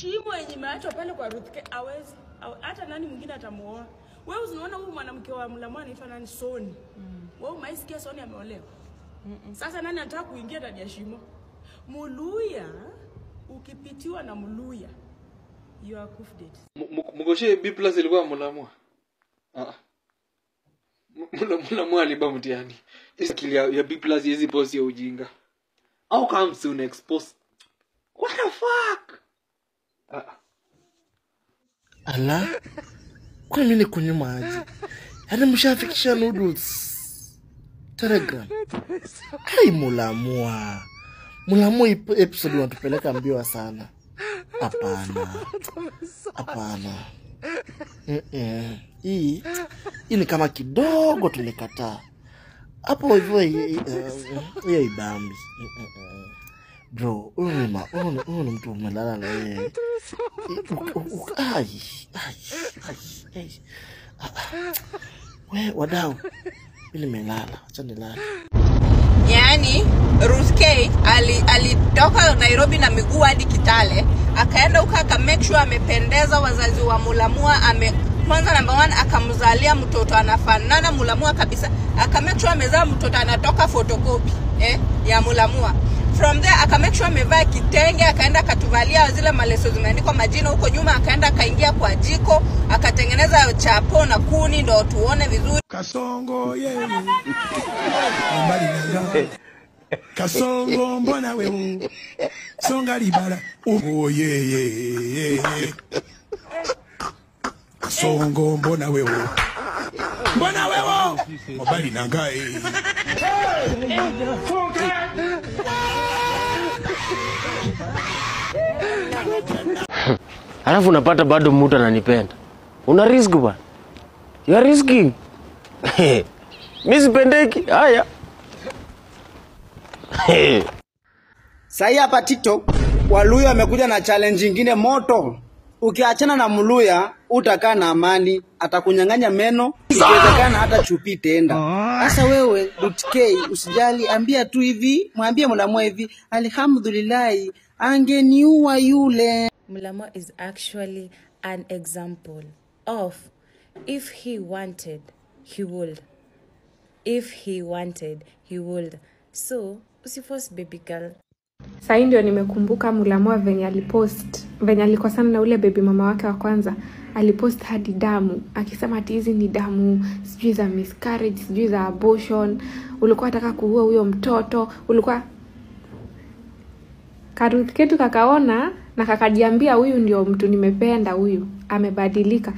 Shimo yenye imeachwa pale kwa Ruth K hawezi hata nani mwingine atamuoa. Wewe unaona huyu mwanamke wa Mulamwa anaitwa nani? Soni. Wewe umeisikia Soni ameolewa? Sasa nani anataka kuingia ndani ya shimo? Muluya, ukipitiwa na Muluya, you are kufded. Mkoshe B+ ilikuwa Mulamwa. Mulamwa aliba mtihani. Akili ya B+ hizi post ya ujinga. How comes you expose? What the fuck? Ala, kwa nini kunywa maji? Yaani mshafikisha noodles Telegram. Ai, Mulamwa. Mulamwa episode wanatupeleka mbio sana. Hapana. Hapana. Hii ni kama kidogo tulikataa. Hapo hivyo hiyo ibambi. Bro, huyu ni mtu umelala na yeye. Ai, ai, ai. We wadau, mimi nimelala, acha nilale. Yaani Ruth K alitoka Nairobi na miguu hadi Kitale, akaenda huko aka make sure amependeza wazazi wa Mulamwa, kwanza number 1 akamzalia mtoto anafanana Mulamwa kabisa, aka make sure amezaa mtoto anatoka photocopy ya Mulamwa. From there aka make sure amevaa kitenge, akaenda akatuvalia zile maleso zimeandikwa majina huko nyuma, akaenda akaingia kwa jiko akatengeneza chapo na kuni ndo tuone vizuri. Kasongo yeye mbali nanga Kasongo mbona wewe songa libala oh yeye Kasongo mbona wewe mbona wewe mbali nanga. Alafu unapata bado mtu ananipenda. Una risk bwana. You are risking. Mimi sipendeki. Haya. Sasa hapa TikTok Waluya wamekuja na challenge nyingine moto. Ukiachana na Mluya utakaa na amani, atakunyang'anya meno, ikiwezekana hata chupi tenda. Sasa wewe Ruth K usijali, ambia tu hivi, mwambie Mulamwa hivi, alhamdulillah angeniua yule. Mulamwa is actually an example of if he wanted, he would. If he wanted, he would. So, usiforce baby girl. Sasa ndio nimekumbuka Mulamwa venye alipost, venye alikosana na ule baby mama wake wa kwanza, alipost hadi damu, akisema ati hizi ni damu, sijui za miscarriage, sijui za abortion, ulikuwa unataka kuua huyo mtoto, ulikuwa Karuth ketu kakaona na kakajiambia huyu ndio mtu nimependa, huyu amebadilika.